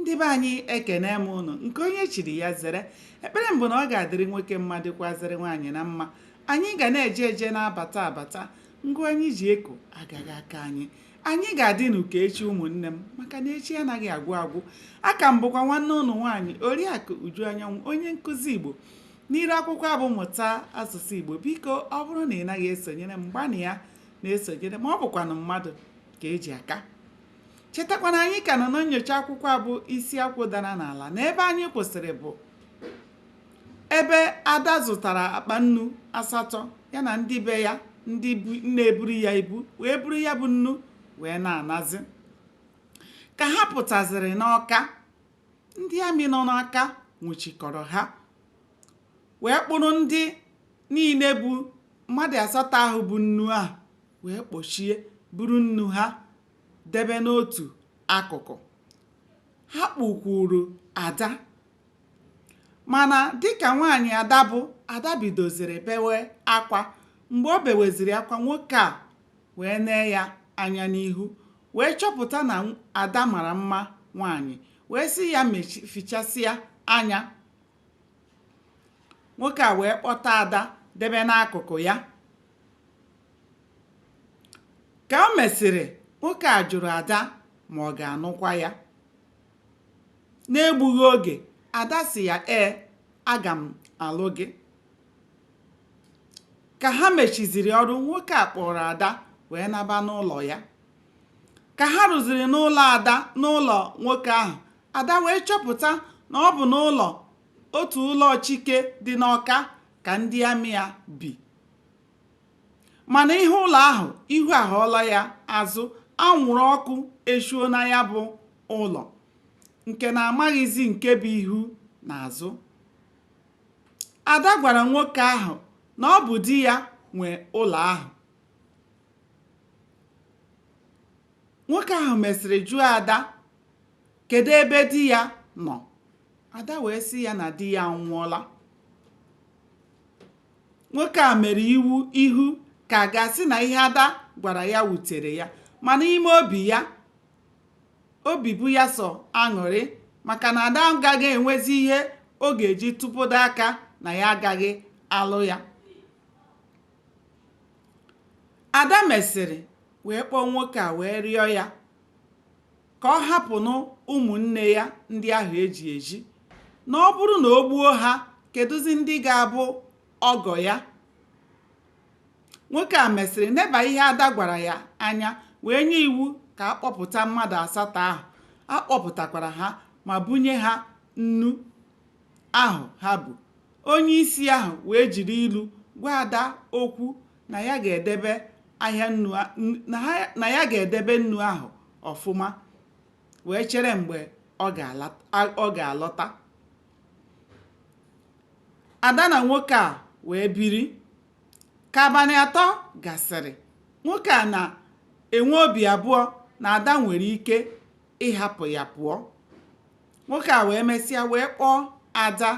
Ndị be anyị, ekene m ụnụ. Nke onye chiri ya zere. Ekpere m bụ na ọ ga-adịrị nwoke mma, dịkwazịrị nwaanyị na mma. Anyị ga na-eje eje, na-abata abata. Ngụ anyị ji eko agaghị aka anyị. Anyị ga-adị n'ụka echi, ụmụnne m, maka na echi anaghị agwụ agwụ. Aka m bụkwa nwanne ụnụ nwaanyị, Oriakụ Uju Anyanwụ, onye nkụzi Igbo n'iru akwụkwọ abụ Mụta Asụsụ Igbo. Biko, ọ bụrụ na ị naghị esonyere m, gbanị ya na-esonyere ma ọ bụkwanụ mmadụ ka eji aka. Chetakwana anyị ka nọ na nyocha akwụkwọ abụ Isi Akwụ Dara N'ala, na ebe anyị kwụsịrị bụ ebe Ada zụtara akpa nnu 8, ya na ndị be ya, ndị na-eburu ya ibu, wee buru ya bụ nnu wee na-anazi. Ka ha pụtaziri n'Ọka, ndị amị nọ n'Ọka nwụchikọrọ ha wee kpụrụ ndị niile bụ mmadụ 8 ahụ bụ nnu ahụ, wee kpọchie, buru nnu ha debe n'otu akụkụ. Ha kpụkwuru Ada, mana dịka nwaanyị Ada bụ, Ada bidoziri bewe akwa. Mgbe o beweziri akwa, nwoke a wee nee ya anya n'ihu, wee chọpụta na Ada mara mma nwaanyị, wee sị ya fichasịa anya. Nwoke a wee kpọta Ada debe n'akụkụ ya. Ka o mesịrị, nwoke a jụrụ Ada ma ọ ga-anụkwa ya. N'egbughị oge, Ada sị ya, "Ee, aga m alụ gị." Ka ha mechiziri ọrụ, nwoke a kpọrọ Ada wee naba n'ụlọ ya. Ka ha rụziri n'ụlọ Ada, n'ụlọ nwoke ahụ, Ada wee chọpụta na ọ bụ n'ụlọ otu ụlọ Chike dị n'Ọka ka ndị amị ya bi. Mana ihe ụlọ ahụ, ihu aghọọla ya azụ, anwụrụ ọkụ eshuo na ya bụ ụlọ, nke na amaghịzi nke bụ ihu na azụ. Ada gwara nwoke ahụ na ọ bụ di ya nwe ụlọ ahụ. Nwoke ahụ mesịrị jụọ Ada kedu ebe di ya nọ. Ada wee sị ya na di ya anwụọla. Nwoke a mere iwu ihu ka a ga-asị na ihe Ada gwara ya wutere ya, mana ime obi ya, obi bụ ya sọ aṅụrị, maka na Ada agaghị enwezi ihe ọ ga-eji tụpụdo aka na ya agaghị alụ ya. Ada mesịrị wee kpọọ nwoke a, wee rịọ ya ka ọ hapụnụ ụmụnne ya ndị ahụ eji eji, na ọ bụrụ na o gbuo ha, kedụzi ndị ga-abụ ọgọ ya? Nwoke a mesịrị neba ihe Ada gwara ya anya, wee nye iwu ka a kpọpụta mmadụ 8 ahụ. A kpọpụtakwara ha ma bunye ha nnu ahụ ha bu. Onye isi ahụ wee jiri ilu gwa Ada okwu na ya ga-edebe ahịa nnu, na ya ga-edebe nnu ahụ ọfụma, wee chere mgbe ọ ga-alọta. Ada na nwoke a wee biri. Ka abalị 3 gasịrị, nwoke a na-enwe obi abụọ na Ada nwere ike ịhapụ ya pụọ. Nwoke a wee mesịa wee kpọọ Ada,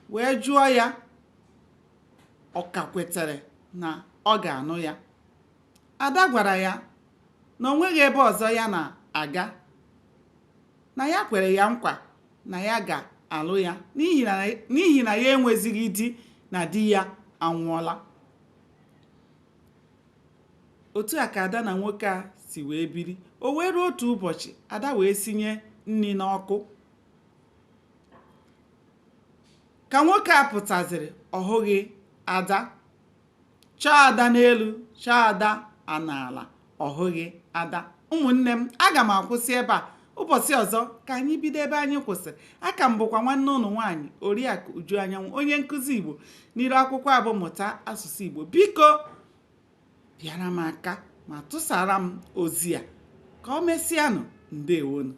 wee jụọ ya ọ ka kwetere na ọ ga-anụ ya. Ada gwara ya na o nweghị ebe ọzọ ya na-aga, na ya kwere ya nkwa na ya ga-alụ ya, n'ihi na ya enwezighị di, na di ya anwụọla. Otu a ka Ada na nwoke a si wee biri. O wee ruo otu ụbọchị, Ada wee sinye nri n'ọkụ. Ka nwoke a pụtaziri, ọ hụghị Ada. Chọọ Ada n'elu, chọọ Ada n'ala, ọ hụghị Ada. Ụmụnne m, aga m akwụsị ebe a. Ụbọchị ọzọ ka anyị bido ebe anyị kwụsịrị. Aka m bụkwa nwanne ụnụ nwaanyị, Oriakụ Uju Anyanwụ, onye nkụzi Igbo n'iru akwụkwọ abụ Mụta Asụsụ Igbo. Biko, bịara m aka ma tụsara m ozi a. Ka ọ mesịanụ. Ndewonu.